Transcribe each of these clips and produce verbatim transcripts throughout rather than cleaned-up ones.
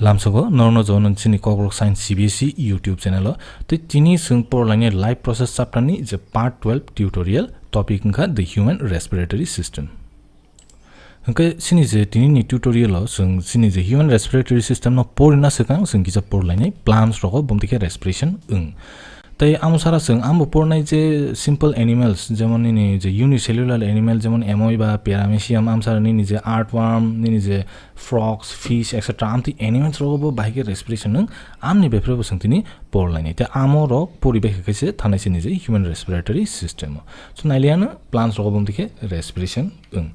Lamsogo norno jono chini Kokborok Science C B S E YouTube channel o. Tei tini chwng porlaini life process chapter ni je part twelve tutorial, topic wngkha the human respiratory system. Hwnkhe chini je tini ni tutorial o chwng chini je human respiratory system no porina swkang chwng kisa porlainai plants rogo bumtwi khe respiration wng. Tei amo sara chwng amo pornai je simple animals, jemon nini je unicellular animal, jemon amoeba, paramecium, amsara nini je earthworm, nini je frogs, fish, et cetera. Amtwi animals rogo bo bahai khe respiration wng, amni bepre bo chwng tini porlainai. Tei amo rok pori bai khe se thanai chini je human respiratory system o. So nailiano plants rogo bumtwi khe respiration wng.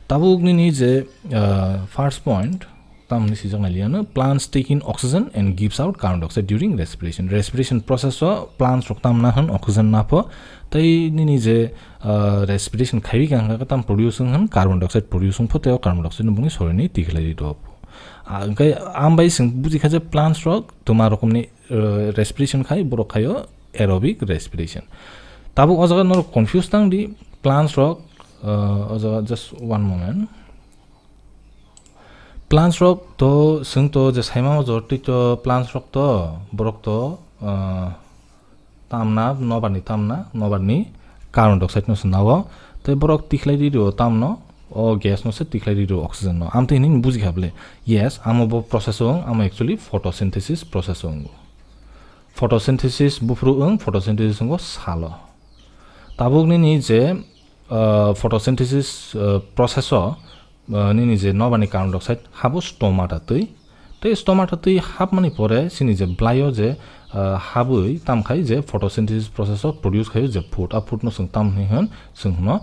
Tabuk nini je, ah, first point, tamni sijak nailiano, plants take in oxygen and gives out carbon dioxide during respiration. Respiration process o plants rok tamna hwn oxygen napho, tei nini je, ah, respiration khaiwi kha hwnkha tam produce wng hwn carbon dioxide produce wng pho, tei o carbon dioxide no bungni sorini tikhlai ri rw pho. Ah, hwnkhe am bai chwng buji kha je plants rok twma rokomni, ah, respiration khai, borok khaio aerobic respiration. Tabuk o jaga norok confuse tang di, plants rok, ah, o jaga just one moment. Plants rok to, chwng to je saima o jor twi to plants rok to, borok to, ah, tamna, nobar ni tamna, nobar ni carbon dioxide no se nao. Tei borok tikhlai ri rio tamno, o gas no se tikhlai ri rio oxygen no. Amtwi hwnwi buji kha bwle. Yes, amo bo process o wng, amo actually photosynthesis process o wngo. Photosynthesis buphuru wng, photosynthesis wngo salo. Tabuk nini je, ah, photosynthesis, ah, process o, ah, nini je nobani carbon dioxide habo stomata twi. Tei stomata twi hapmani pore chini je blaio je, ah, habwi tamkhai je photosynthesis process o produce khaio je food. A food no chwng tam hwnwi hwn, chwng hwno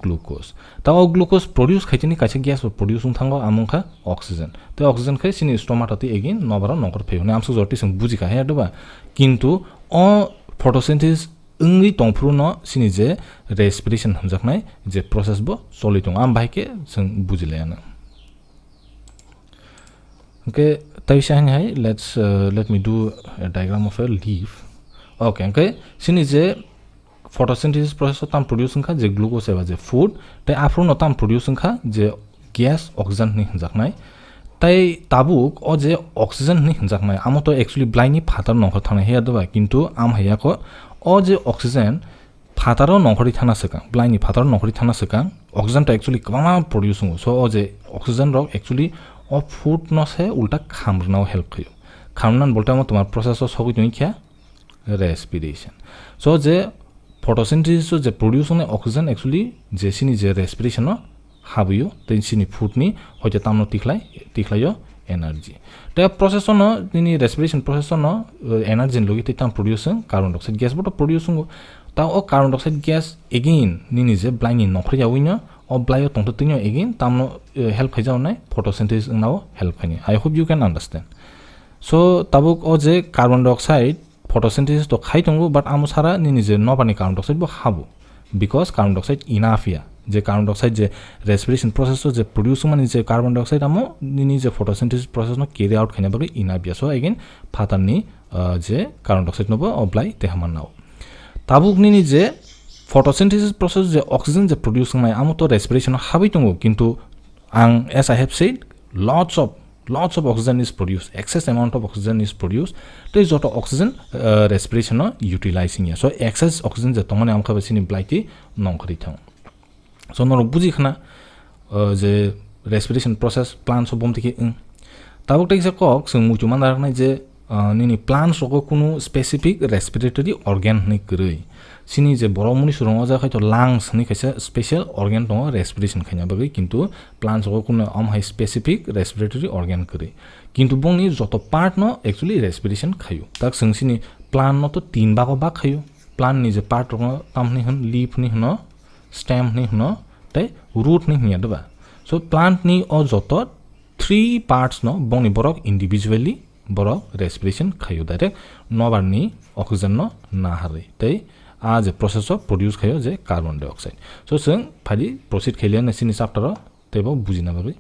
glucose. Ta o glucose produce khai chini kaisa gas bo produce wng thango, amo wngkha oxygen. Tei oxygen khai chini stomata twi again nobaro nongkhor phai hwnwi amsuk jor twi chwng buji kha he, doba? Kintu o photosynthesis wngwi tongphuru no chini je respiration hwnjaknai je process bo choli tongo, am bahai khe chwng buji laiya nang. Hwnkhe tei se hai hai, let's, uh, let me do a diagram of a leaf. Okay, hwnkhe chini je photosynthesis process o tam produce wngkha je glucose eba je food, tei aphuru no tam produce wngkha je gas oxygen hwnwi hwnjaknai. Tei tabuk o je oxygen hwnwi hwnjaknai, amo to actually blaini phataro nongkhor thangnai he doba, kintu am hai ya kho, o je oxygen phataro nongkhorwi thangna swkang, blaini phataro nongkhorwi thangna swkang, oxygen to actually kwbangma produce wngo. So o je oxygen rok actually o food no se ulta khamrwnao help khaio. Khamrwna bolte amo twmar process o sogwi tongwi kha respiration. So je photosynthesis o je produce wngnai oxygen actually je chini je respiration no habwio, tei chini food ni hoite tamno tikhlai, tikhlaio energy. Tei process o no, nini respiration process o no, uh, energy ni logi tei tam produce wng, carbon dioxide gas bo to produce wngo. Ta o carbon dioxide gas again nini je blaini nongkhor yawi no, o blaio tongtwtwino again tamno, uh, help khaijak nai, photosynthesis wngnao help khainai. I hope you can understand. So tabuk o je carbon dioxide photosynthesis to khai tongo, but amo sara nini je nobani carbon dioxide bo habo, because carbon dioxide enough ya, je carbon dioxide je respiration process o je produce wngmani je carbon dioxide amo nini je photosynthesis process no carry out khaina bagwi enough ya. So again phatarni, uh, je carbon dioxide no bo o blai teha mannao. Tabuk nini je photosynthesis process je oxygen je produce wngnai amo to respiration o habwi tongo, kintu ang, as I have said, lots of, lots of oxygen is produced, excess amount of oxygen is produced. Tei joto oxygen, uh, respiration no utilize wngya. So excess oxygen je tongmani amkha bai chini blaiti nongkhorwi thang. So norok buji khna, uh, je respiration process plants o bumtwi khe wng. Tabuk tei kisa kok chwng muitu manna raknai je, uh, nini plants rogo kunu specific respiratory organ hwnwi kwrwi. Chini je borok muni surung o jaga khai to lungs hwnwi kaisa special organ tongo respiration khaina bagwi, kintu plants rogo kunu om hai specific respiratory organ kwrwi. Kintu bongni joto part no actually respiration khaio. Tak chwng chini plant no to tin bago bak khaio. Plant ni je part rogo tam hwnwi hwn, leaf hwnwi hwno, stem hwnwi hwno, tei root hwnwi hwnya, doba? So plant ni o joto three parts no bongni borok individually borok respiration khaio, direct nobar ni oxygen no naharwi, tei a je process o produce khaio je carbon dioxide. So chwng phaidi proceed khailiya na chini chapter o teibo bujina bagwi.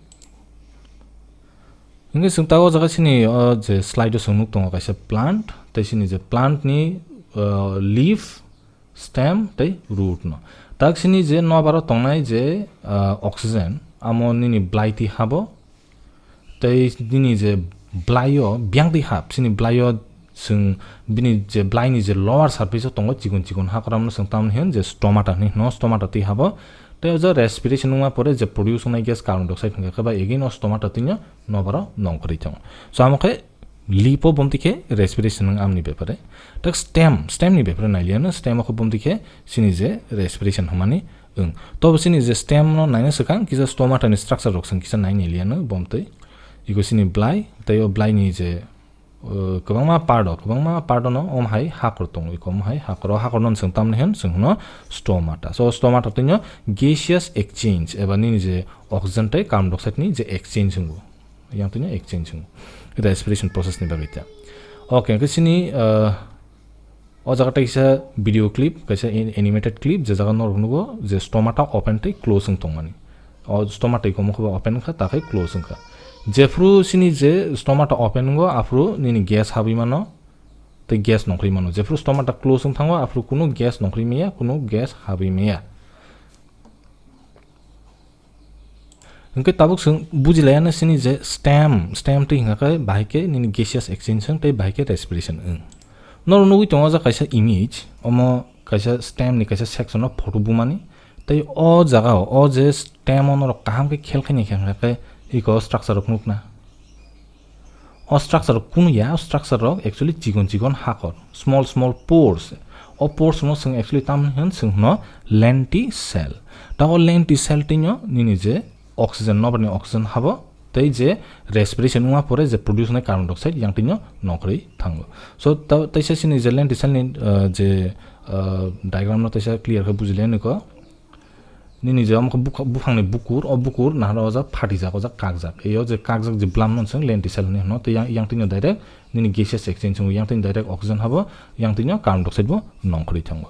Hwnkhe chwng ta o jaga chini o je slide o chwng nuk tongo kaisa plant, tei chini je plant ni, uh, leaf, stem tei root no. Tak chini je nobar o tongnai je, uh, oxygen, amo nini blaiti habo, tei nini je blaio biyang twi hap, chini blaio chwng bini je blaini je lower surface o tongo chikon chikon hakoramno chwng tamni hwn je stomata hinwi hwno, stomata twi habo. Tei o jaga respiration wngma pore je produce wngnai gas carbon dioxide hwnkha khe ba again o stomata twino nobaro nongkhorwi tongo. So amo khe lip o bomti khe respiration wng amni bepare. Tak stem, stem ni bepare nailiano, stem o khe bomti khe chini je respiration hwnmani wng. Tobo chini je stem no naina swkang kisa stomata ni structure rok chwng kisa nai nailiano bomtwi. Iko chini blai, tei o blai ni je uh, kwbangma part o, kwbangma part o no om hai hakor tongo, iko om hai hakor o, hakor no chwng tamni hwn chwng hwno stomata. So stomata twino gaseous exchange eba nini je oxygen tei carbon dioxide ni je exchange wngo, yang twino exchange wngo respiration process ni bagwi ta. Okay, hwnkhe chini uh, o jaga tei kisa video clip, kaisa in- animated clip, je jaga norok nugo je stomata open tei close wng tongmani. O stomata iko mokhe open wngkha, ta khe close wngkha. Jephru chini je stomata open wngo, aphru nini gas habwi mano, tei gas nongkhorwi mano. Jephru stomata close wng thango, aphru kunu gas nongkhorwi maya, kunu gas habwi maya. Hwnkhe tabuk chwng bujilaiano chini je stem, stem twi hwnkha khe bahai khe nini gaseous exchange wng tei bahai khe respiration wng. Norok nugwi tongo o jaga kaisa image, omo kaisa stem ni kaisa section o photo bumani. Tei o jaga o, o je stem o norok kaham khe khel khaini khe hwnkha khe iko structure rok nukna. O structure rok kunu ya, o structure rok actually chikon chikon hakor, small small pores. O pores no chwng actually tam hwn chwng hwno lenticell. Ta o lenticell twi no nini je oxygen, nobar ni oxygen habo, tei je respiration wngma pore je produce wngnai carbon dioxide yang twi no nongkhorwi thango. So ta- taisa chini je lenticell ni uh, je uh, diagram no taisa clear khe bujili ani ko. Nini je omo khe bukha- buphang ni bukur, o bukur nahar o jak phatijak, o jak kakjak. Ei o je kakjak je bwlam no chwng lenticell hinwi hwno. Tei yang, yang twi no direct nini gaseous exchange wngwi yang twi no direct oxygen habo, yang twi no carbon dioxide bo nongkhorwi thango.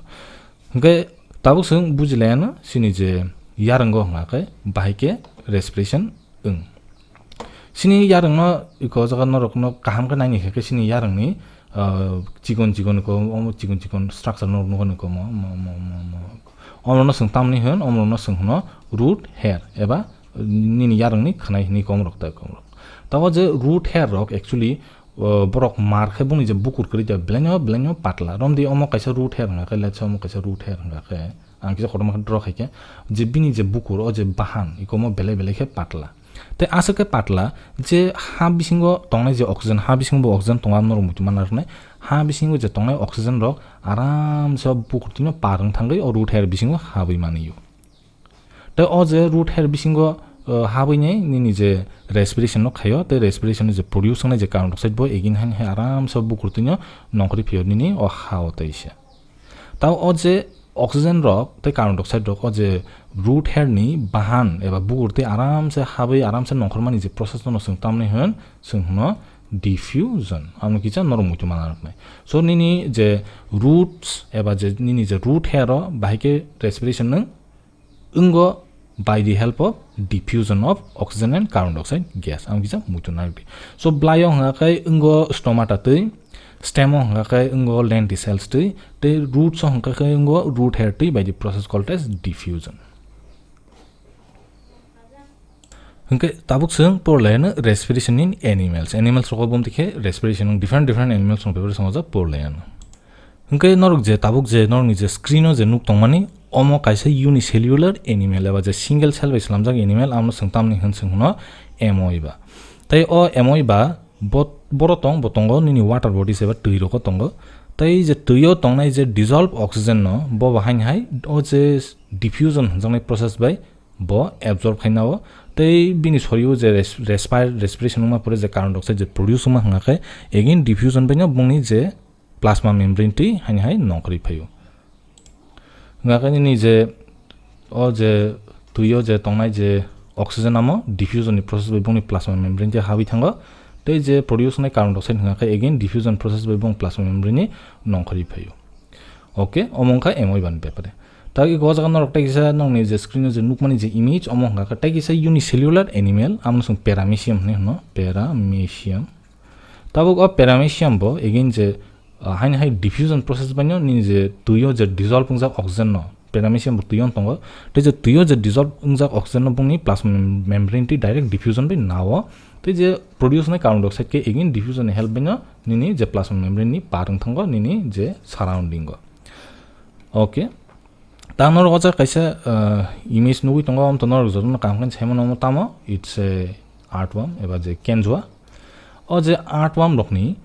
Hwnkhe tabuk chwng bujilaiano chini je yarwngo hwnkha khe bahai khe respiration wng. Chini yarwngno iko o jaga norokno kaham khe naini khe, khe chini yarwngni, ah, chikon chikon ko, omo chikon chikon structure norok nukgo nukgo mo, mo, mo, mo, mo. Omono chwng tamni hwn, omono chwng hwno root hair eba nini yarwngni khwnai hinwi komrok ta komrok. Tabuk je root hair rok actually, uh, borok mar khe boni je bukur kwrwi da belaino, belaino patla. Romdi omo kaisa root hair hwnkha khe, let's say omo kaisa root hair hwnkha khe, ang kisa kotorma khe draw khai khe, je bini je bukur, o je bahan, ikomo belai belai khe patla. Tei aswk khe patla, je ha bisingo tongnai je oxygen, ha bisingo bo oxygen tongo, amo norok muitu mana rwnai. Ha bisingo je tongnai oxygen rok aramse o bukur twino par wng thangwi o root hair bisingo habwi manwi o. Tei o je root hair bisingo, uh, habwi nai nini je respiration no khaio, tei respiration ni je produce wngnai je carbon dioxide bo again haino hai aramse o bukur twino nongkhorwi phio nini o ha o tei se. Tao o je oxygen rok tei carbon dioxide rok o je root hair ni bahan eba bukur tei aramse habwi aramse nongkhormani je process no chwng tamni hwn, chwng hwno diffusion. Amo kisa norok muitu mana roknai. So nini je roots eba je nini je root hair o bahai khe respiration nwng wngo by the help of diffusion of oxygen and carbon dioxide gas. Ang kisa muitu narwkdi. So blaio hwnkha khe wngo stomata twi, stem o hwnkha khe wngo lenticels twi, tei roots o hwnkha khe wngo root hair twi by the process called as diffusion. Hwnkhe tabuk chwng porlaino respiration in animals. Animals rok bumti khe respiration in different different animals rok bebak songajak porlaino. Hwnkhe norok je tabuk je norokni je screen o je nuk tongmani, omo kaisa unicellular animal eba je single cell bai slamjak animal, amo chwng tamni hwn chwng hwno amoeba. Tei o amoeba bo, boro tong, bo tongo nini water bodies eba twi rogo tongo. Tei je twi o tongnai je dissolve oxygen no bo bo haini hai o je diffusion hwnjaknai process bai bo absorb khaina o. Tei bini sorio je res-, respire, respiration wngma pore je carbon dioxide je produce wngma hwnga khe again diffusion baino bongni je plasma membrane twi haini hai nongkhorwi phaio. Hwnga khe nini je o je twi o je tongnai je oxygen amo diffusion ni process bai bongni plasma membrane twi habwi thango. Tei je produce wngnai carbon dioxide hwnga khe again diffusion process bai bong plasma membrane ni nongkhorwi phaio. Okay, omo wngkha amoeba ni bepare. Tei iko o jaga norok tei kisa nokni je screen o je nukmani je image, omo wngkha khe tei kisa unicellular animal, amo chwng paramecium hinwi hwno, paramecium. Tabuk o paramecium bo again je, ah, haini hai diffusion process baino nini je twi o je dissolve wngjak oxygen no Paramecium bo twi o tongo. Tei je twi o je dissolve wngjak oxygen no bongni plasma mem-, membrane twi direct diffusion bai nao. Tei je produce nai carbon dioxide khe again diffusion ni help bai no nini je plasma membrane ni par wng thango nini je surrounding o. Okay. Ta norok o jaga kaisa, uh, image nugui tongo, omo to norok jotono kaham khe saimano omo tamo, it's a earthworm eba je kenjua. O je earthworm rokni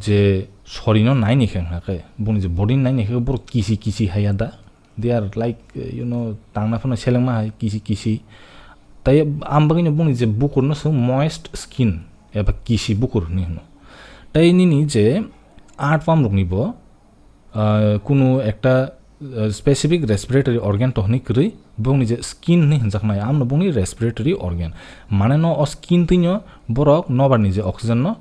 je sorino naini khe hwnka khe, boni je body naini khe borok kisi kisi haiya da. They are like, uh, you know, tangna phano selengma hai kisi kisi. Tai am bagwino boni je bukurno se moist skin eba kisi bukur hinwi hwno. Tai nini je earthworm rokni bo, uh, kunu ekta, uh, specific respiratory organ to hwnwi kwrwi, bongni je skin hwnwi hwnjaknai, amno bongni respiratory organ. Mane no o skin twino borok nobarni je oxygen no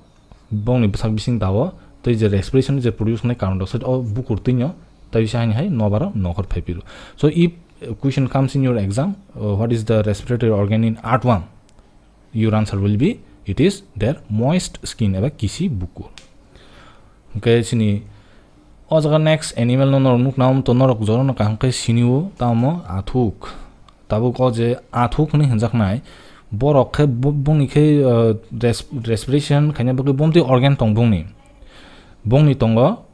bongni bwsak bising dao, tei je respiration je produce hwnwi carbon dioxide o bukur twino, tai bisa haini hai nobaro nokhor phaiphiro. So if a question comes in your exam, uh, what is the respiratory organ in earthworm? Your answer will be, it is their moist skin eba kisi bukur. Hwnkhe chini o jaga next animal no norok nukna, omo to norok jotono kaham khe sinio, tamo athuk. Tabuk o je athuk hwnwi hwnjaknai, borok khe bo-, bongni khe, uh, res-, respiration khaina bagwi bomtwi organ tong bongni. Bongni tongo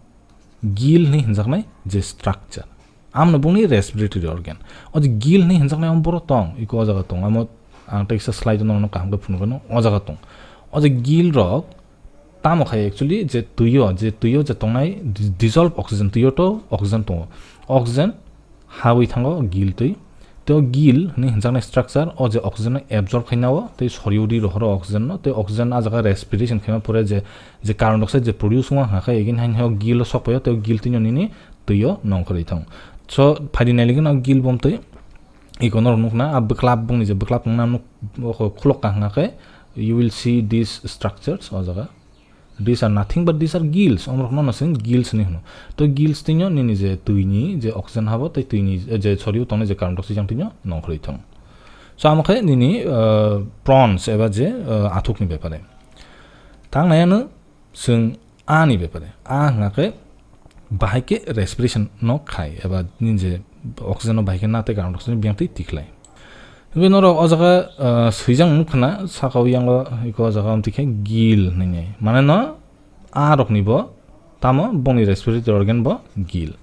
gill hwnwi hwnjaknai je structure. Amno bongni respiratory organ. O je gill hwnwi hwnjaknai omo borok tong, iko o jaga tong. Amo ang teksa slide no kaham khe phunukgwino o jaga tong. O je gill rok tamo khai actually je twi o, je twi o je tongnai di-, dissolve oxygen, twi o to oxygen tongo. Oxygen hawi thango gill twi. Tei o gill hwnwi hwnjaknai structure, o je oxygen no absorb khainao, tei sorio ri rohoro oxygen no, tei oxygen a jaga respiration khaima pore je, je carbon dioxide je produce wngma hwnka khe, again haino gill o sok paio, tei o gill twino nini twi o nongkhorwi thango. So, phaidi nailigwino gill bomtwi, iko norok nukna, a bwklap bongni je bwklap wngna nuk, o khulok ka hwnka khe, you will see these structures o jaga. These are nothing but these are gills. Omorok no chwng gills hinwi hwno. To gills twino nini je twini je oxygen habo tei twini je sorio tongnai je carbon dioxide yang twino nongkhorwi thung. So amo khe nini, uh, prawns eba je, uh, athukni bepare. Tang nai ano chwng ani bepare. A hwnkha khe bahai khe respiration no khai eba nini je oxygen no bahai khe na tei carbon dioxide biyang twi tikhlai. Hingke norok o jaga, ah, swijang nukha na, saka o yango iko o jaga amtwi khe gill hinwi. Mane no a rokni bo tamo bongni respiratory organ bo gill.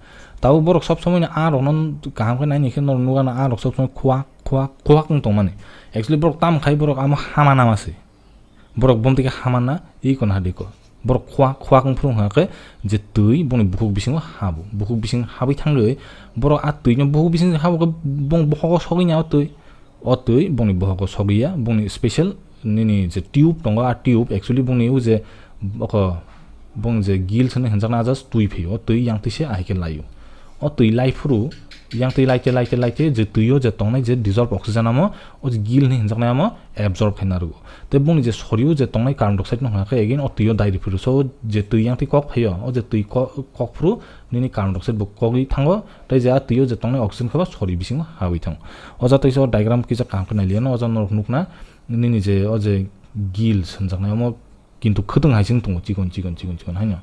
Tabuk borok sob somoi no a rokno kaham khe naini khe norok nukha na a rok sob somoi khuak, khuak, khuak wng tongmani. Actually borok tamo khai borok amo hama nama se. Borok bomtwi khe hama na, iko na hadiko. Borok khuak, khuak wng phuru hwnka khe je twi bongni bukhuk bisingo habo. Bukhuk bising habwi thangwi borok a twino bukhuk bising habo khe bong bohogo sogwi nya o twi. O twi bongni bohogo sogwi ya, bongni special nini je tube tongo, a tube actually bongni o je oko bong je gills hinwi hwnjaknai a just twi phio, o twi yang twi se ahai khe laio. O twi lai phuru yang twi laite, laite, laite je twi o je tongnai je dissolve oxygen amo, o je gill hinwi hwnjaknai amo absorb khaina rwo. Tei bongni je sorio je tongnai carbon dioxide no hwnka khe again o twi o dai rw phuru. So je twi yang twi kok phaio, o je twi ko-, kok phuru nini carbon dioxide bo kogwi thango, tei je a twi o je tongnai oxygen khe ba sori bisingo hawi thango. O jaga tei se o diagram kisa kaham khe nai liya no, o jaga norok nukna nini je o je gills hwnjaknai omo kintu khwtwng hai se wng tongo, chikon, chikon, chikon, chikon haino.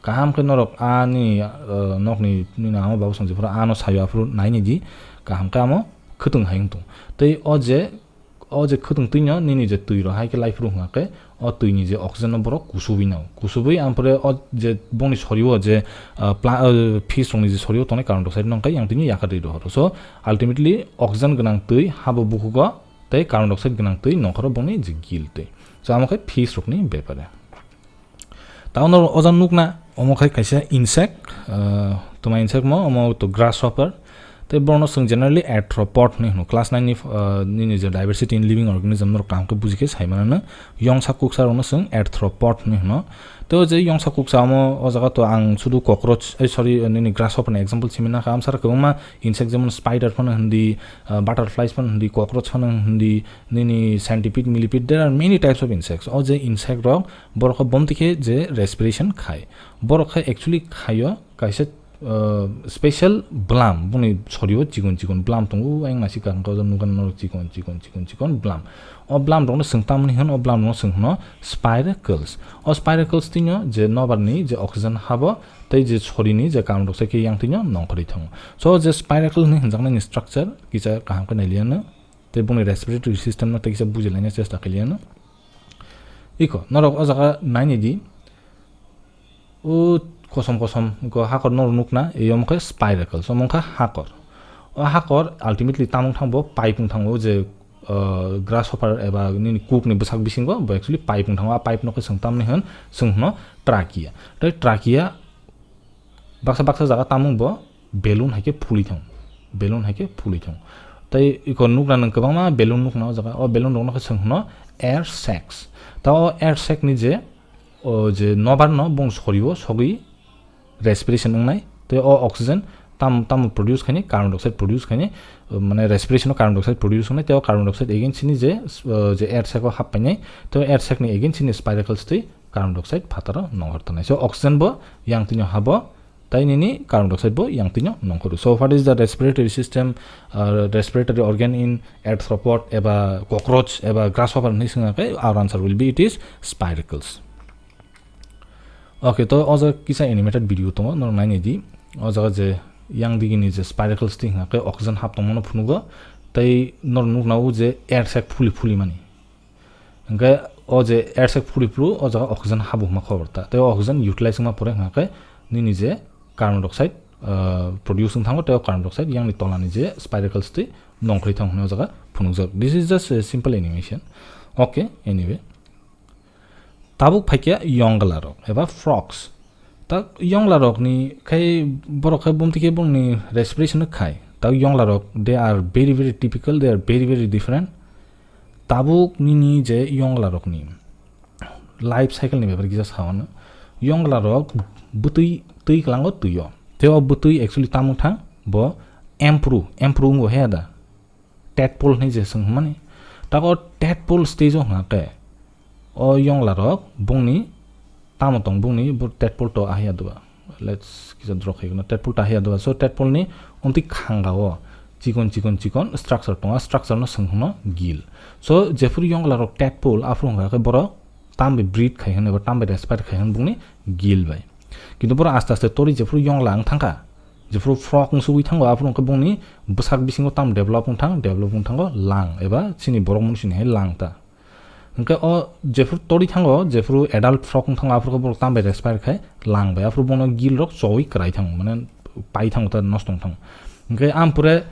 Kaham khe norok ani, uh, nokni nini ama babu song jephuru ano sayo aphuru naini di, kaham khe amo khwtwng hai wng tongo. Tei o je, o je khwtwng twino nini je twi rok hai khe lai phuru hwnka khe o twi ni je oxygen no borok kusubwi nao. Kusubwi ampore o je bongni sorio je, uh, pla-, uh, fish rokni je sorio tongnai carbon dioxide no hwnka yang tini yakar ri rohoro. So ultimately oxygen gwnang twi habo bukhugo tei carbon dioxide gwnang twi nongkhoro bongni je gill twi. So amo khe fish rokni bepare. Tamo no o jaga nukna, omo khai kaisa insect, ah, tuma insect mo, omo to grasshopper. Tei borokno chwng generally arthropod hinwi hwno. Class nine ni, ah, nini je diversity in living organism norok kaham khe buji khe sai manano. Yongsa kuksa rokno chwng arthropod hinwi hwno. Tei o je yongsa kuksa omo o jaga to ang sudu cockroach, eh, sorry, nini grasshopper ni example simi nakha. Amsara kwbangma insect jemon spider phano hindi, ah, butterflies phano hindi, cockroach phano hindi, nini centipede, millipede, there are many types of insects. O je insect rok borok khe bomti khe je respiration khai. Borok khe actually khaio kaisa uh, special bwlam, boni sorio chikon chikon bwlam tongo, ayang nasi kang kau nukha norok chikon chikon chikon chikon bwlam. O bwlam rokno chwng tamni hwn, o bwlam rokno chwng hwno spiracles. O spiracles tino je nobar ni je oxygen habo, tei je sorini je carbon dioxide khe yang tino nongkhorwi thango. So je spiracle hwnwi hwnjaknai ni structure kisa kaham khe nailiya no, tei boni respiratory system no tei kisa bujilaina chesta khailiya no. Iko norok o jaga naini di, o kosom kosom ko hakor no nukna, eyom khe spiracles, omo khe hakor. O hakor ultimately tamung thango pipe wng thango, je, uh, grasshopper eba nini kuk ni bwsak bisingo bo actually pipe wng thango. A pipe no khe chwng tamni hwn, chwng hwno trachea. Tei trachea baksa baksa jaga tamung bo balloon hai khe phuli thang, balloon hai khe phuli thang. Tei iko nukna nwng kwbangma balloon nukna o jaga, o balloon rokno khe chwng hwno air sacs. Ta o air sac ni je, o je nobar no bong sorio sogwi respiration wngnai, tei o oxygen tam tam produce khaini, carbon dioxide produce khaini, mane respiration o carbon dioxide produce wngnai, tei o carbon dioxide again chini je, uh, je air sac o hap painai, tei o air sac ni again chini spiracles twi carbon dioxide phataro nongkhor tanai. So oxygen bo yang tino habo, tei nini carbon dioxide bo yang tino nongkhoro. So what is the respiratory system, uh, respiratory organ in arthropod eba cockroach eba grasshopper hwnwi swngya khe, our answer will be it is spiracles. Okay, to o jaga kisa animated video tongo, norok nainai di. O jaga je yang digini je spiracles twi hwnka khe oxygen hap tongmano phunugo, tei norok nuknao je air sac phuli phuli mani. Hwnkhe o je air sac phuli phulu o jaga oxygen habo hwnma khobor ta. Tei o oxygen utilize wngma pore hwnka khe nini je carbon dioxide, ah, produce wng thango, tei o carbon dioxide yang ni tola ni je spiracles twi nongkhorwi thango hwnwi o jaga phunukjak. This is just a simple animation. Okay, anyway. Tabuk phaikhe yongla rok eba frogs. Ta yongla rokni khai borok khai bumti khe bongni respiration khai. Ta yongla rok, they are very, very typical, they are very, very different. Tabuk nini je yongla rokni life cycle ni bepar kisa saono. Yongla rok bwtwi twi kwlango twio. Tei o bwtwi actually tamung thang bo emperor, emperor wngbo he da. Tadpole hinwi je swng hwnmani. Tako tadpole stage o hwnka khe o yongla rok bongni tamo tong, bongni bo tadpole to ahiya doba. Let's kisa draw khaigwna. Tadpole to ahiya doba. So tadpole ni omtwi khanga o chikon chikon chikon structure tongo. Structure no swng hwno gill. So jephuru yongla rok tadpole aphuru hwnka khe borok tambai breathe khai hwn eba tambai respire khai hwn bongni gill bai. Kintu borok aste aste tori jephuru yongla wng thangkha, jephuru frog wng sugwi thango, aphuru hwnkhe bongni bwsak bisingo tam develop wng thang, develop wng thango lung eba chini borok mwnwi sini hai lung ta. Hwnkhe o jephuru tori thango, jephuru adult frog wng thango, aphuru khe borok tam bai respire khai lung bai, aphuru bono gill rok chowi kwrai thango, mane pai thango ta nosto wng thango. Hwnkhe ampore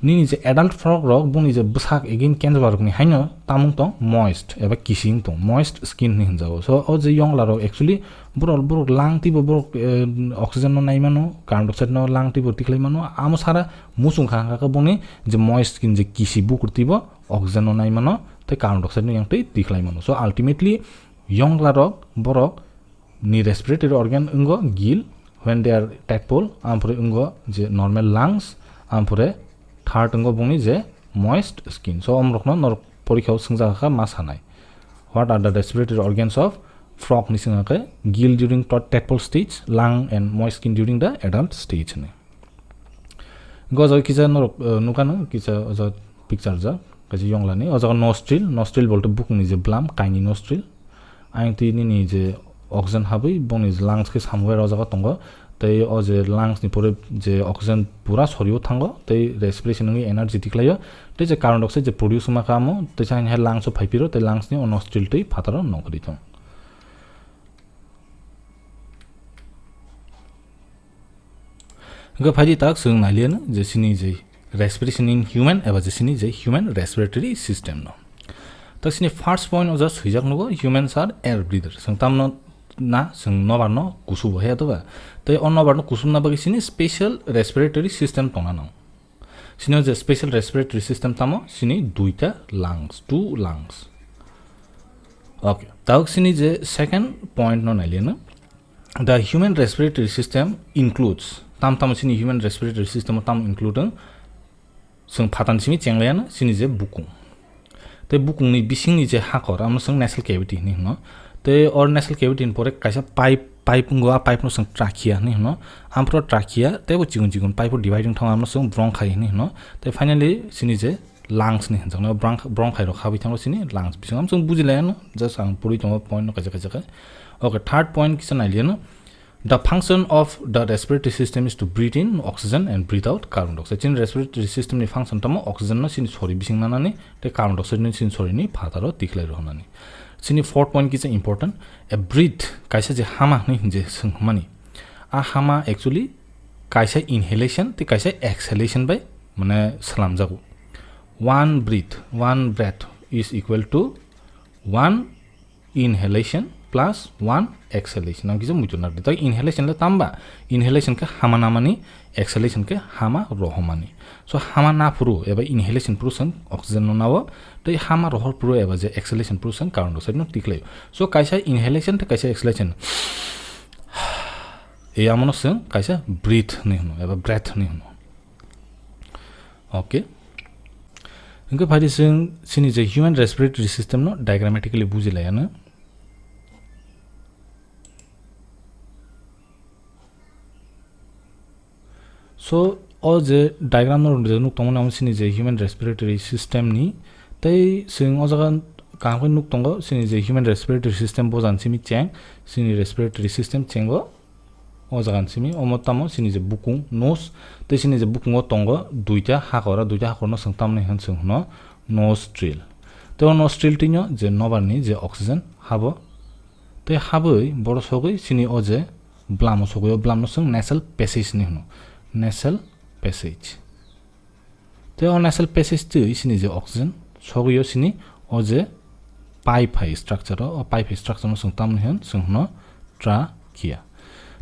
nini je adult frog rok, bongni je bwsak again kenjwla rokni haino tamung tong moist eba kisi wng tong, moist skin hinwi hwnjago. So o je yongla rok actually borok, borok lung twibo borok, eh, oxygen no nai mano, carbon dioxide no lung twibo tikhlai mano, amo sara muchung kha hwnkha khe bongni je moist skin je kisi bukur twibo oxygen no nai mano tei carbon dioxide no yang twi tikhlai mano. So ultimately yongla rok borok ni respiratory organ wngo gill, when they are tadpole, ampore wngo je normal lungs, ampore third wngo bongni je moist skin. So omrokno norok porikha o swngjak kha ma sanai. What are the respiratory organs of frog ni swnga khe gill during tad-, tadpole stage, lung and moist skin during the adult stage hwnwi. Go jaga kisa norok, eh, nukha no kisa o jaga picture ja, kaisa yongla ni. O jaga nostril, nostril bolte bukung ni je bwlam, kaini nostril. Ayang twi nini je oxygen habwi bongni je lungs khe samung bai o jaga tongo. Tei o je lungs ni pore je oxygen pura sorio thango, tei respiration wngwi energy tikhlaio. Tei je carbon dioxide je produce wngma kha amo, tei sa hai lungs o phai phiro, tei lungs ni o nostril twi phataro nongkhorwi thang. Hwnkhe phaidi tak chwng nailiya no je chini je respiration in human eba je chini je human respiratory system no. Tak chini first point o ja swijak nugo, humans are air breather. Chwng tamno na, chwng nobar no kusubo he to ba. Tei o nobar no kusubna bagwi chini special respiratory system tongna nang. Chini je special respiratory system tamo chini duita lungs, two lungs. Okay, tabuk chini je second point no nailiya no. The human respiratory system includes, tam tamo chini human respiratory system o tamo include wng, chwng phatani simi chenglaiya no chini je bukung. Tei bukungni bisingni je hakor, amo chwng nasal cavity hinwi hwno. Tei o nasal cavity ni pore kaisa pipe pipe wngo, a pipe no chwng trachea hinwi hino. Ampro trachea teibo chikon chikon pipe o dividing thango, amno chwng bronchi hinwi hino. Tei finally chini je lungs ni hinjaknai bronch-, bronchi rok habwi thango chini lungs bisingo, amchwng bujilaiano, just ang purwi tongo point no kaisa kaisa khe. Okay, third point kisa nailiyano. The function of the respiratory system is to breathe in oxygen and breathe out carbon dioxide. Chini respiratory system ni function tamo oxygen no chini sori bising nanani tei carbon dioxide no chini sori ni phataro tikhlai rohornani. Chini fourth point kisa important, a breath kaisa je hama hinwi je swngmani. A hama actually kaisa inhalation tei kaisa exhalation bai mane swlamjago. One breath, one breath is equal to one inhalation plus one exhalation. Ang kisa muitu nardi. Tai inhalation le tamba? Inhalation khe hama namani, exhalation khe hama rohomani. So hama naphuru eba inhalation phuru chwng oxygen no nao, tei hama rohor phuru eba je exhalation phuru chwng carbon dioxide no tiklai. So kaisa inhalation tei kaisa exhalation. Ei amono chwng kaisa breath hinwi hino eba breath hinwi hino. Okay. Hingke phaidi chwng chini je human respiratory system no diagrammatically bujilaiano. So o je diagram no rwngrijak nuk tongmani amo chini je human respiratory system ni, tei chwng o jaga kaham khe nuk tongo chini je human respiratory system bo jani simi cheng, chini respiratory system chengo. O jaga ni simi omo tamo chini je bukung nose, tei chini je bukungo tongo duita hakora, duita hakorno chwng tamni hwn chwng hwno nostril. Tei o nostril twino je nobar ni je oxygen habo, tei habwi boro sogwi chini o je bwlamo sogwi, o bwlamno chwng nasal passage ni hwno, nasal passage. Tei o nasal passage twi chini je oxygen sogwi o chini o je pipe hai structure o, o pipe hai structure no chwng tamni hwn chwng hwno trachea.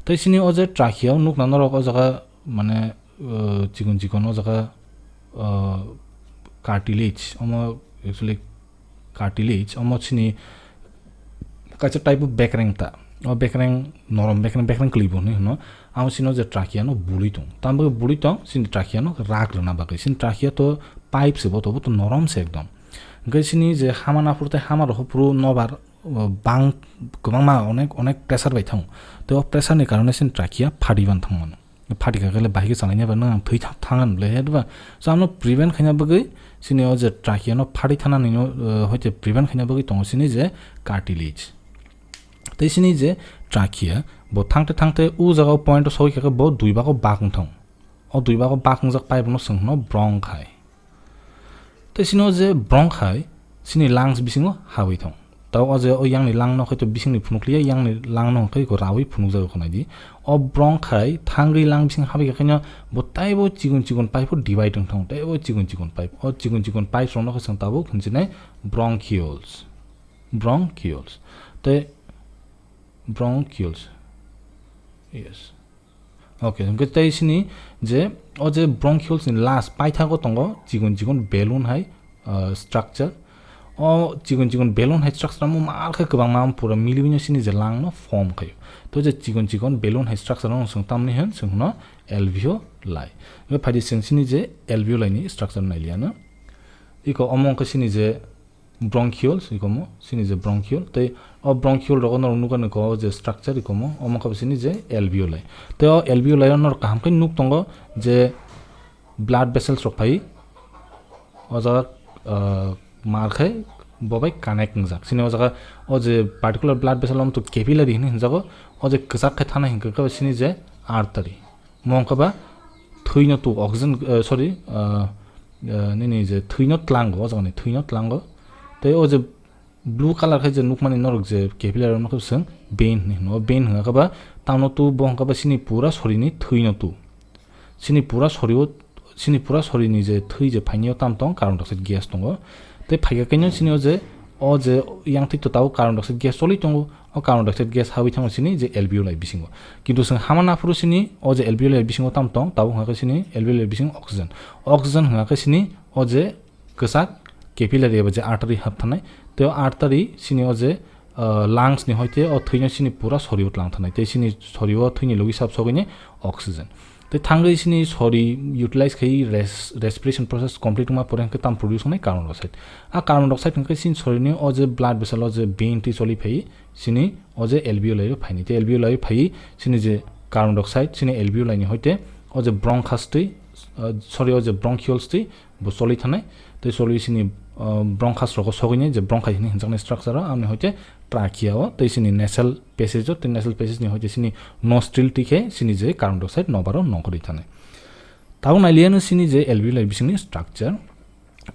Tei chini o je trachea o nukna norok o jaga mane, uh, chikon chikon o jaga, uh, cartilage, omo actually cartilage, omo chini kaisa type of bekreng ta. O bekreng norom bekreng, bekreng kwlwi bo hinwi hwno. Amo chini o je trachea no bului tong. Tamo bului tong, chini trachea no rak rwna bagwi. Chini trachea to pipe se bo to, bo to norom se ekdom. Hingke chini je hama naphuru tei hama rohor phuru nobar, o, bang kwbangma onek, onek pressure bai thango. Tei o pressure ni karone chini trachea phadi ban thangmano. Phadi kha khe le bahai khe chalaina ba nang thwi tha-, thangan le he ba. So, ano prevent khaina bagwi chini o je trachea no phadi thana ni no, eh, hoite prevent khaina bagwi tongo chini je cartilage. Tei chini je trachea bo thangte thangte u jaga o point o sogwi kha khe bo dui bago bak wng thang. O dui bago bak wngjak pipe no chwng hwno bronchi. Tei chini o je bronchi chini lungs bisingo habwi thang. Tao o je o yangni lung no hwnkhe to bisingni phunukliya, yangni lung no hwnkhe iko rawi phunukjago khwnai di. O bronchi thangwi lung bising habwi kha khaino bo taibo chikon chikon pipe o divide wng thango, taibo chikon chikon pipe. O chikon chikon pipe rokno khe chwng tabuk hwnjinai bronchioles. Bronchioles. Tei bronchioles. Yes. Okay, hwnkhe tei sini je o je bronchioles ni last paithago tongo chikon chikon balloon hai, uh, structure. O chikon chikon balloon hai structure amo mar khe kwbangma pura miliwino sini je lung no form khaio. To je chikon chikon balloon hai structure no chwng tamni hwn chwng no alveoli. Hwnkhe phaidi chwng sini je alveoli ni structure nailiyano. Iko omo wngkha sini je bronchioles, ikomo, sini je bronchiole, tei o bronchiole rogo norok nukha nukha o je structure, ikomo, omo khe sini je alveoli. Tei o alveoli o norok kaham khe nuk tongo je blood vessels rok phai o jaga, ah, mar khe bo bai connect wngjak. Sini o jaga o je particular blood vessel omo to capillary hinwi hwnjago, o je kwchak khe thana hinkhe khe sini je artery. Mo wngkha ba thwino tu oxygen, eh, sorry, eh, eh, nini je thwino tlango, o jaga ni thwino tlango. Tei o je blue colour khe je nukmani norok je capillary rok nokhe swng vein hinwi hino. O vein hwnka khe ba tamno tu bo hwnka ba sini pura sorini thwino tu. Sini pura sorio, sini pura sorini je thwi je phainio tam tong carbon dioxide gas tongo. Tei phaikha khe sini o je, o je yang thwi to tabuk carbon dioxide gas choli tongo. O carbon dioxide gas habwi thango sini je alveoli bisingo. Kintu chwng hama naphuru sini o je alveoli bisingo tam tong, tabuk hwnka khe sini alveoli bisingo oxygen. Oxygen hwnka khe sini o je kwchak capillary eba je artery hap thanai. Tei o artery sini o je, ah, lungs ni hoite o thwino sini pura sorio tlang thanai. Tei sini sorio thwini logi sap sogwini oxygen. Tei thangwi sini sori utilize khai res-, respiration process complete wngma pore hwnkhe tam produce wngnai carbon dioxide. A carbon dioxide hwnkhe sini sorini o je blood vessel o je vein twi choli phai sini o je alveoli o phaini. Tei alveoli o phai sini je carbon dioxide sini alveoli ni hoite o je bronchus twi, uh, sorry, o je bronchioles twi bo choli thanai. Tei choli sini, uh, bronchus rogo sogwini je bronchi hini hwnjaknai structure o, amni hoite trachea o, tei sini nasal passage o, tei nasal passage ni hoite sini nostril twi khe sini je carbon dioxide nobar o nongkhorwi thanai. Tabuk nailiya no sini je alveoli bisingni structure.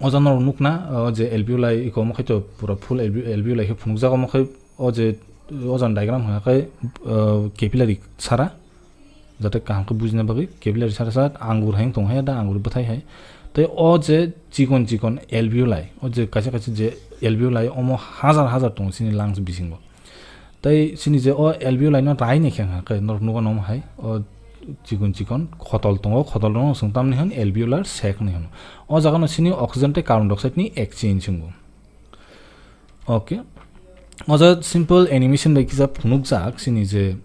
O jagano nukna, o je alveoli iko omo khai to pura full alve-, alveoli khe phunukjak omo khai o je o jagani diagram hwnka khai, uh, capillary sara. Jate kaham khe bujina bagwi capillary sara sara angur hai tong hai da angur bwthai hai. Tei o je chikon chikon alveoli, o je kaisa kaisa je alveoli omo hajar hajar tongo sini lungs bisingo. Tei sini je o alveoli no rai ni khe hwnka khe norok nugo nomo hai o chikon chikon khotol tongo, khotol no swng tamni hwn alveolar sac ni hwn. O jaga no sini oxygen tei carbon dioxide ni exchange wngo. Okay. O jaga simple animation bai kisa phunukjak sini je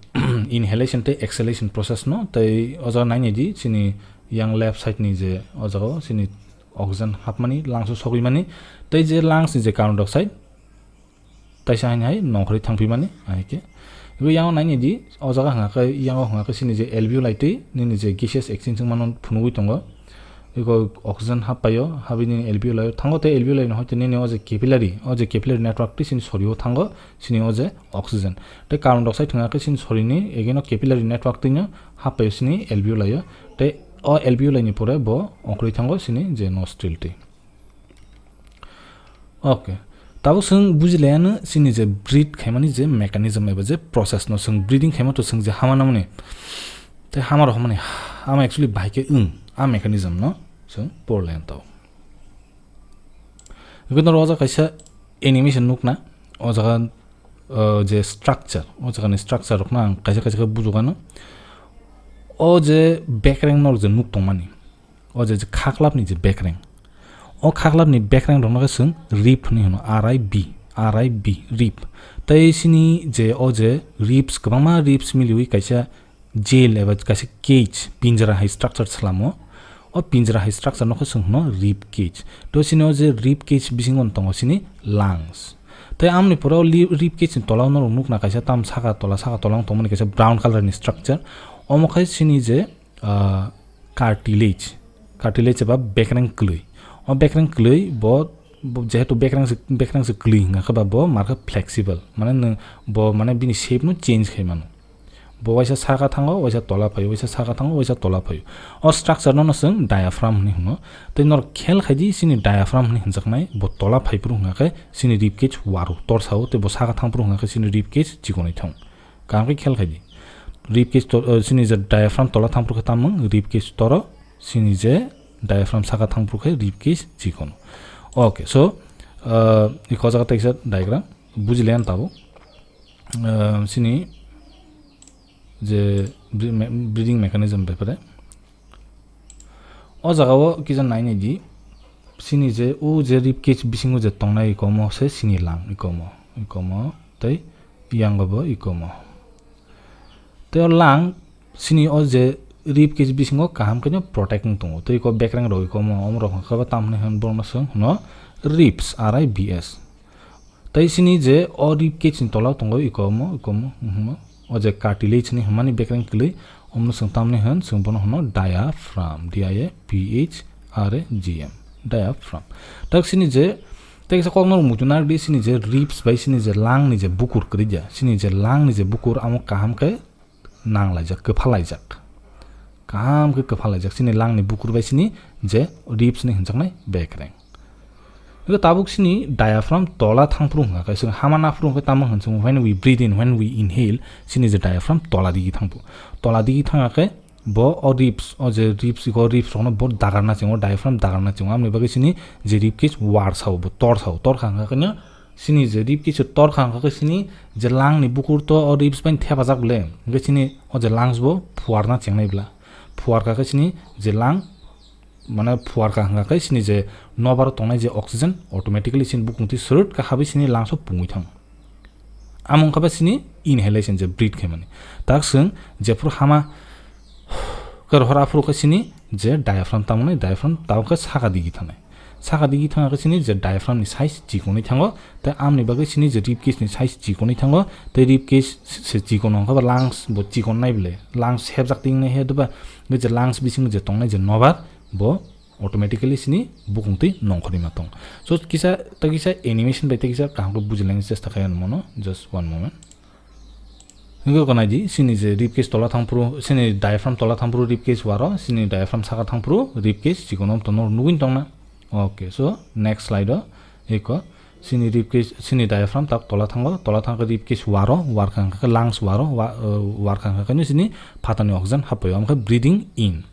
inhalation tei exhalation process no, tei o jaga naini di sini yang left side ni je o jaga o sini oxygen hapmani lungs o sogwi mani tei je lungs ni je carbon dioxide taisa haini hai nongkhorwi thangphi mani hai khe. Ibo yang naini di o jaga hwnka khe yang o hwnka khe sini je alveoli twi nini je gaseous exchange wngmano phunugwi tongo. Iko oxygen happaio, habwi nini alveoli thango tei alveoli no hoite nini o je capillary, o je capillary network twi sini sorio thango sini o je oxygen. Tei carbon dioxide hwnka khe sini sorini again o capillary network twi no happaio sini alveoli o. Tei o alveoli ni pore bo ongkhorwi thango sini je nostril twi. Okay. Tabuk chwng bujilaiano chini je breathe khaimani je mechanism eba je process no chwng breathing khaima to chwng je hama namani tei hama rok hamani ama actually bahai khe wng a mechanism no chwng porlaian tao. Gwnaro o jaga kaisa animation nukna o jaga, uh, je structure o jaga ni structure rok no ang kaisa kaisa khe bujugano o je bekreng norok je nuk tongmani. O je, je khaklapni je bekreng. O khaklapni bekreng rokno khe chwng rib hinwi hwno, R I B, R I B, rib. Tei sini je o je ribs, kwbangma ribs miliwi kaisa jail eba kaisa cage, pinjra hai structure salamo. O pinjra hai structure no khe chwng hwno rib cage. To sini o je rib cage bisingo tongo sini lungs. Tei amoni pore o li-, rib cage ni tola o norok nukna kaisa tam saka tola, saka tola wng tongmani kaisa brown colour ni structure. Omo khai sini je ah, cartilage, cartilage eba bekreng kwlwi. O bekreng kwlwi bo, bo jehetu bekreng se, bekreng se kwlwi hwnka khe ba bo mar khe flexible, mane nwng bo mane bini shape no change khai mano. Bo waisa saka thango, waisa tola phaio, waisa saka thango, waisa tola phaio. O structure no no chwng diaphragm hinwi hwno. Tei norok khel khai di, chini diaphragm hinwi hwnjaknai bo tola phai phuru hwnka khe chini rib cage waro tor sao, tei bo saka thang phuru hwnka khe chini rib cage chikonwi thang. Kaham khe khel khai di. Rib cage to-, uh, chini je diaphragm tola thang phuru khe tamo wng rib cage toro, chini je diaphragm saka thang phuru khe rib cage chikon. Okay, so, uh, iko jaga teisa diagram bujilaiyan tabuk. Uh, chini je bre-, me-, breathing mechanism bepare. O jaga o kisa nainai di, chini je o je rib cage bisingo je tongnai ikomo se chini lung, ikomo, ikomo tei yango bo ikomo. Tei o lung chini o je rib cage bisingo kaham khe no protect wng tongo. Tei iko bekreng rok ikomo, omo rok hwnka khe bo tamni hwn borokno chwng hwno ribs, R I B S. Tei sini je o rib cage ni tola tongo ikomo, ikomo, mhm, o je cartilage ni hwnmani bekreng kwlwi, omno chwng tamni hwn, chwng bono hwno diaphragm, D I A P H R A G M, diaphragm. Tak sini je, tei kaisa kokno muitu narwkdi, sini je ribs bai sini je lung ni je bukur kwrwi ya, sini je lung ni je bukur amo kaham khe nang laijak, kwpha laijak. Kaham khe kwpha laijak chini lung ni bukur bai chini je ribs ni hwnjaknai bekreng. Hwnkhe tabuk chini diaphragm tola thang phuru hwnka khe, chwng hama na phuru hwnkhe tamo hwn chwng when we breathe in, when we inhale, chini je diaphragm tola digi thang phu. Tola digi thang khe bo o ribs, o je ribs, iko ribs rokno bo dagarna chengo, diaphragm dagarna chengo. Amoni bagwi chini je rib cage war sao, bo tor sao, tor kha hwnka khe no Sini je rib cage tor kha hwnka khe sini je lung ni bukur to o ribs bai thepajak bole. Hwnkhe sini o je lungs bo phuarna chengnai bwla. Phuar kha khe sini je lung, mane phuar kha hwnka khe sini je nobar o tongnai je oxygen automatically sini bukung twi srwt khe habwi sini lungs o pungwi thang. Amo wngkha ba sini inhalation je breathe khaimani. Tak chwng jephuru hama Khe rohor aphuru khe chini je diaphragm tamo nai, diaphragm tamo khe saka digi thangnai. Saka digi thangkhe chini je diaphragm ni size chikonwi thango, tei amni bagwi chini je rib cage ni size chikonwi thango, tei rib cage se chikon wngkha ba lungs bo chikon nai bwle, lungs hebjak ting nai he doba, je lungs bisingo je tongnai je nobar bo automatically chini bukung twi nongkhorwi ma tong. So kisa ta kisa animation bai ta kisa kaham khe bujilangni chesta khayan mono, just one moment. Hingke ko naidi, chini je rib cage tola thangphuru, chini diaphragm tola thangphuru rib cage waro, chini diaphragm saka thangphuru rib cage chikono tono nugwin tongna. Okay, so next slide o, eko, chini rib cage, chini diaphragm tak tola thango, tola thangkhe rib cage waro, warkha hingkhe lungs waro, wa-, uh, warkha hingkhe chini phatani oxygen happaio, amkhe breathing in.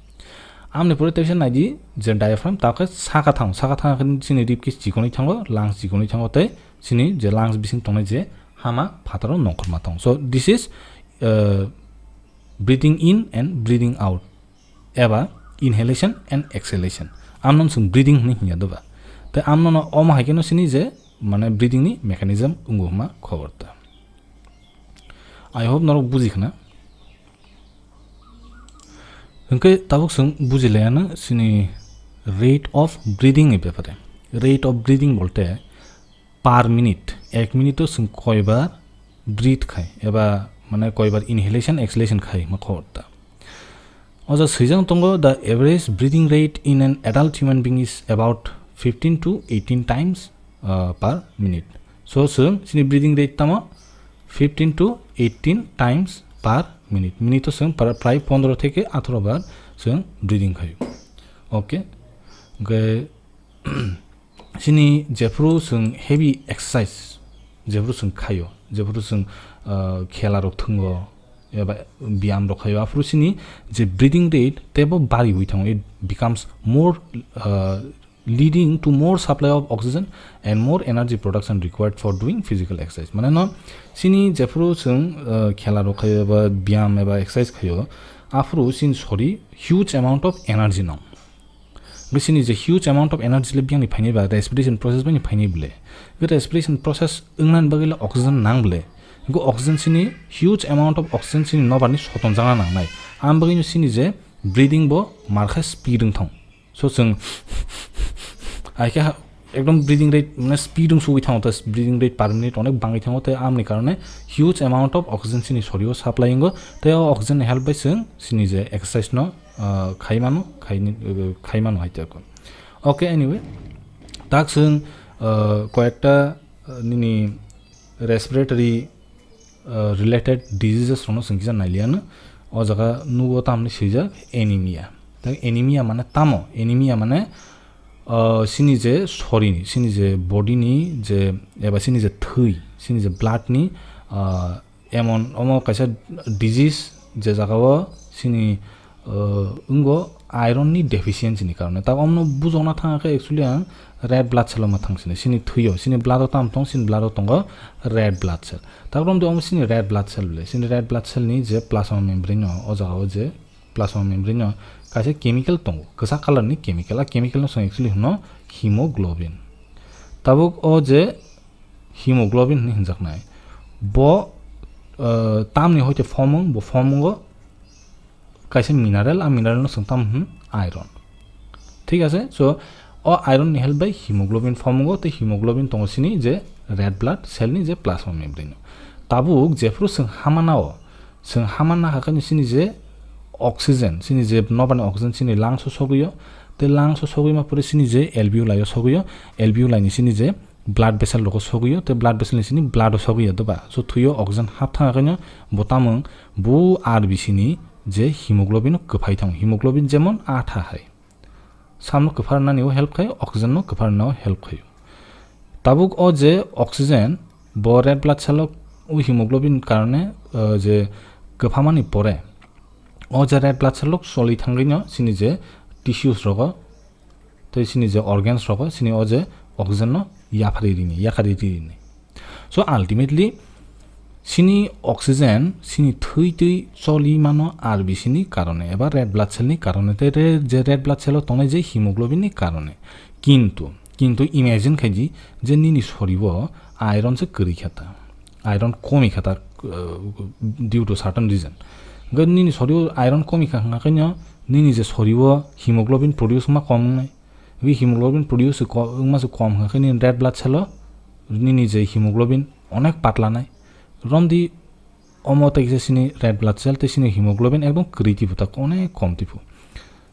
Amni pore teisa naidi je diaphragm tak khe saka thang, saka thangkhe chini rib cage chikonwi thango, lungs chikonwi thango tei chini je lungs bising tongnai je hama phataro nongkhorma tong. So this is, uh, breathing in and breathing out, eba inhalation and exhalation. Amno chwng breathing hwnwi hwnya doba. Tei amno no omo hai kheno chini je mane breathing ni mechanism wngo hwnma khobor ta. I hope norok buji khna. Hwnkhe tabuk chwng buji laiano chini rate of breathing ni bepare. Rate of breathing bolte per minute, ek minute o chwng koibar breathe khai, eba mane koibar inhalation, exhalation khai ma khobor ta. O jaga swijak tongo, the average breathing rate in an adult human being is about fifteen to eighteen times, uh, per minute. So, chwng chini breathing rate tamo fifteen to eighteen times per minute. Minute o chwng pra-, prai pondro theke atharo bar chwng breathing khaio. Okay. Hwnkhe, chini jephuru chwng heavy exercise, jephuru chwng khaio, jephuru chwng, uh, khela rok thwngo, eba biyam rok khaio, aphuru chini je breathing rate teibo bariwi thango, it becomes more, uh, leading to more supply of oxygen and more energy production required for doing physical exercise. Mane no, chini jephuru chwng, uh, khela rok khaio eba biyam eba exercise khaio, aphuru chini sori huge amount of energy nang. Hwnkhe chini je huge amount of energy le biyangni phainai ba, respiration process bai ni phainai bwle. Hwnkhe respiration process wngnani bagwi le oxygen nang bwle. Hwnkhe oxygen chini huge amount of oxygen chini nobar ni sotonjakna nangnai. Am bagwi no chini je breathing bo mar khe speed wng thang. So chwng hai khe ha-, ekdom breathing rate mane speed wng sugwi thango, ta breathing rate per minute onek bangwi thango, tei amni karone huge amount of oxygen chini sorio supply wngo, tei o oxygen ni help bai chwng chini je exercise no, ah, khai mano, khai ni, eh, khai mano hai te ko. Okay, anyway, tak chwng, ah, koyekta, ah, nini respiratory, ah, related diseases rokno chwng kisa nailiano. O jaga nugo tamni swijak anemia. Tak anemia mane tamo? Anemia mane, ah, chini je sorini, chini je body ni je, eba chini je thwi, chini je blood ni, ah, emon omo kaisa disease je jagao chini, uh, wngo iron ni deficiency ni karone. Ta omno bujokna thang khe actually ang red blood cell o ma thang sini. Chini thwio, chini blood o tam tong, chini blood o tongo red blood cell. Ta rom de omo chini red blood cell le. Chini red blood cell ni je plasma membrane no, o jagao je plasma membrane no kaisa chemical tongo, kwchak color ni chemical. A chemical no chwng actually hwno hemoglobin. Tabuk o je hemoglobin hwnwi hwnjaknai. Bo, uh, tamni hoite form wng, bo form wngo kaisa mineral, a mineral no chwng tam hwn iron. Thik ase? So, o iron ni help bai hemoglobin form wngo, tei hemoglobin tongo chini je red blood cell ni je plasma membrane. Tabuk jephuru chwng hamanao, chwng hamanna hakhe chini je oxygen, chini je nobar ni oxygen chini lungs o sogwio, tei lungs o sogwi ma pore chini je alveoli o sogwio, alveoli ni chini je blood vessel rogo sogwio, tei blood vessel ni sini blood o sogwio, doba? So thwio oxygen hap thang khaino bo tamung bo R B C ni je hemoglobin o kwphai thang, hemoglobin jemon atha hai. Samno kwpharnani o help khai, oxygen no kwpharna o help khai. Tabuk o je oxygen bo red blood cell o hemoglobin karone, uh, je kwphamani pore o je red blood cell o choli thangwi no chini je tissues rogo tei chini je organs rogo chini o je oxygen no yaphari rini, yakhari rini. So ultimately chini oxygen chini thwi twi choli mano R B C ni karone eba red blood cell ni karone tei re-, je red blood cell o tongnai je hemoglobin ni karone. Kintu, kintu imagine khai di je nini sori o iron se kwrwi kha ta, iron komi kha ta, uh, due to certain reason. Hwnkhe nini sorio iron komi kha hwnkha khe no nini je sorio hemoglobin produce wngma kom wngnai. Wi hemoglobin produce ko-, wngma se kom hwnkha khe nini red blood cell o nini je hemoglobin onek patla nai. Romdi omo tei kisa sini red blood cell tei sini hemoglobin ekdom kwrwi tipo tak onek kom tipo.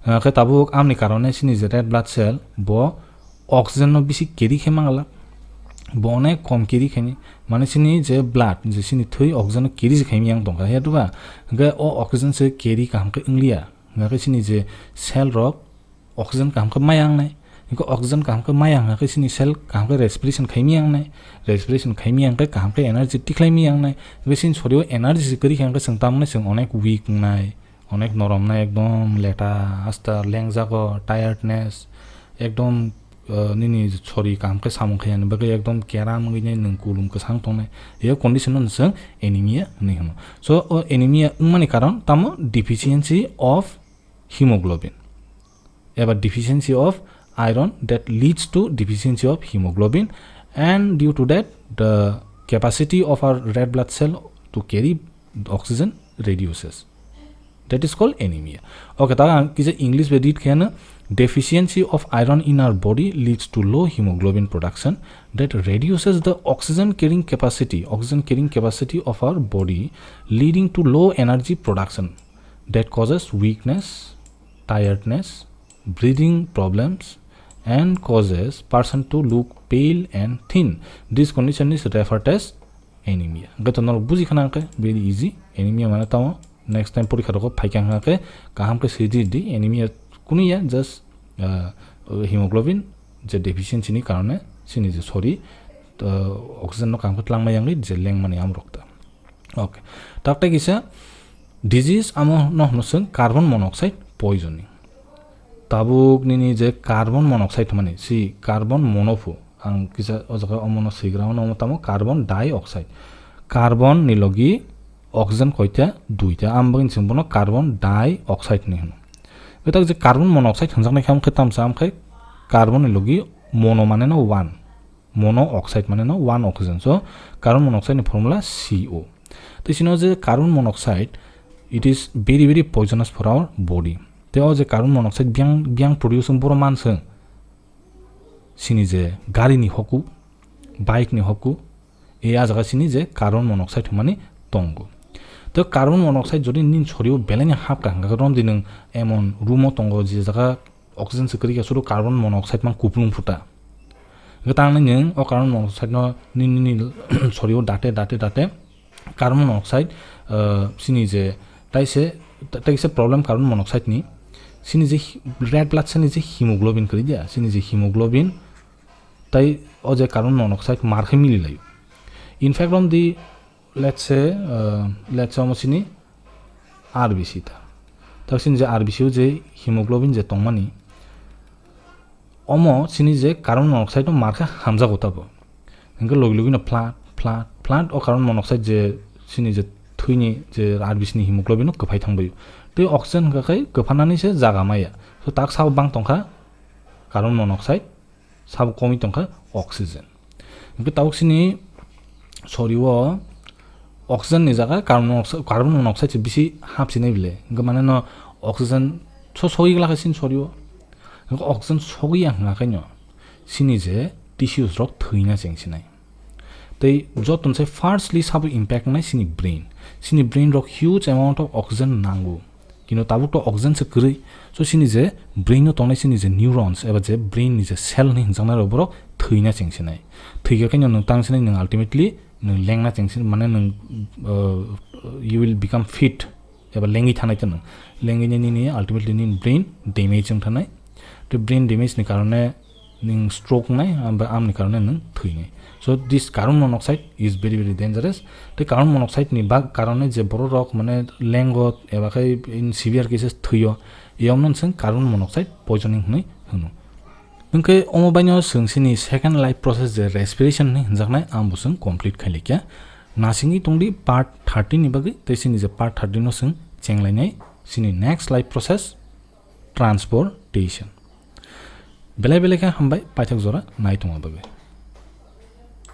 Hwnkhe tabuk amni karone sini je red blood cell bo oxygen no bisi carry khe mangala. Bo onek kom carry khaini. Mane sini je blood, je sini thwi oxygen no carry se khaimi yang tongkha, he duba? Hwnkhe o oxygen se carry kaham khe wngliya. Hwnkhe sini je cell rok oxygen kaham khe maya wngnai. Hwnkhe oxygen kaham khe maya wngkha khe sini cell kaham khe respiration khaimi yang nai. Respiration khaimi yang khe kaham khe energy tikhlaimi yang nai. Hwnkhe sini sorio energy se kwrwi kha hwnkhe chwng tamni chwng onek weak wngnai. Onek norom nai, ekdom leta, asta lengjago, tiredness, ekdom, uh, nini sori kaham khe samung khaiyani bagwi ekdom keram wngwi nai nwng kulum kwsang tongnai. Iyo condition no chwng anemia hinwi hino. So, o anemia wngmani karon tamo deficiency of hemoglobin. Eba deficiency of iron that leads to deficiency of hemoglobin, and due to that the capacity of our red blood cell to carry oxygen reduces. That is called anemia. Okay, ta ang kisa English bai read kheno, deficiency of iron in our body leads to low hemoglobin production that reduces the oxygen carrying capacity, oxygen carrying capacity of our body, leading to low energy production that causes weakness, tiredness, breathing problems, and causes person to look pale and thin. This condition is referred as anemia. Hwnkhe to norok buji khana hwnkhe very easy. Anemia mane tamo next time porikha rokho phaikha hwnkhe kaham khe sidi di anemia kunu ya, just, uh, hemoglobin je deficiency ni karone sini je sori, uh, oxygen no kaham khe tlangma yangwi je lengmani amrok ta. Okay. Taktai kisa disease amo no hwno chwng carbon monoxide poisoning. Tabuk nini je carbon monoxide hwnmani, si carbon mono phu. Ang kisa o jaga omo no swigra ono omo tamo carbon dioxide. Carbon ni logi oxygen koita? Duita. Am bagwi chwng bono carbon dioxide ni hwno. Betak je carbon monoxide hwnjaknai khe am khe tamsa am khe carbon ni logi mono mane no one. Mono oxide mane no one oxygen. So carbon monoxide ni formula C O. Tei sino je carbon monoxide, it is very, very poisonous for our body. Tei o je carbon monoxide biang, biang produce wng boro manswng. Sini je gari ni hoku, bike ni hoku, e a jaga sini je carbon monoxide hwnmani tongo. Tei carbon monoxide jodi nini sorio belai ni hapkha hwnkha khe romdi nwng emon room o tongo je jaga oxygen se kwrwi kha, suru carbon monoxide mang kupulung phuta. Hwnkhe tang nini o carbon monoxide no nini, nini sorio date, date, date carbon monoxide, uh, sini je taise, taise problem carbon monoxide ni, sini je hi-, red blood cell ni je hemoglobin kwrwi dia, sini je hemoglobin tai o je carbon monoxide mar khe mili laio. In fact, romdi, let's say, uh, let's say omo sini R B C ta. Tak sini je R B C o je hemoglobin je tongmani, omo sini je carbon monoxide no mar khe hamjago tabo. Hwnkhe logi logi no flat, flat, flat o carbon monoxide je sini je thwini je R B C ni hemoglobin no kwphai thangbaio. Tei oxygen hwnkha khe kwphanani se jaga maya. So tak sabo bang tongkha carbon monoxide, sabo komwi tongkha oxygen. Hwnkhe tabuk sini sorio oxygen ni jaga carbon monoxide, carbon monoxide se bisi hapsinai bile. Hwnkhe mane no oxygen so sogwi glak sini sorio. Hwnkhe oxygen sogwi ya hwnkha khe no sini je tissues rok thwina chengsinai. Tei joto se firstly sabo impact nai sini brain. Sini brain rok huge amount of oxygen nango. Kino tabuk to oxygen se kwrwi. So sini je brain o tongnai sini je neurons eba je brain ni je cell ni hwnjaknai rok borok thwina chengsinai. Thwikha khe nwng tang sinai nwng ultimately nwng lengna chengsin mane nwng, uh, you will become fit eba lengwi thanai to nwng. Lengwi nini ultimately nini brain damage wng thanai. Tei brain damage ni karone nwng stroke nai, amba amni karone nwng thwinai. So this carbon monoxide is very, very dangerous. Tei carbon monoxide ni bag karone je borok rok mane lengo eba khe in severe cases thwiyo, eyamno chwng carbon monoxide poisoning hwnwi hwno. Hwnkhe omo baino chwng chini second life process je respiration hwnwi hwnjaknai, ang bo chwng complete khai laikya. Nasingwi tongdi part thirteen ni bagwi, tei chini je part thirteen no chwng chenglainai chini next life process, transportation. Belai belai khe hambai paithak jora nai tongma bagwi.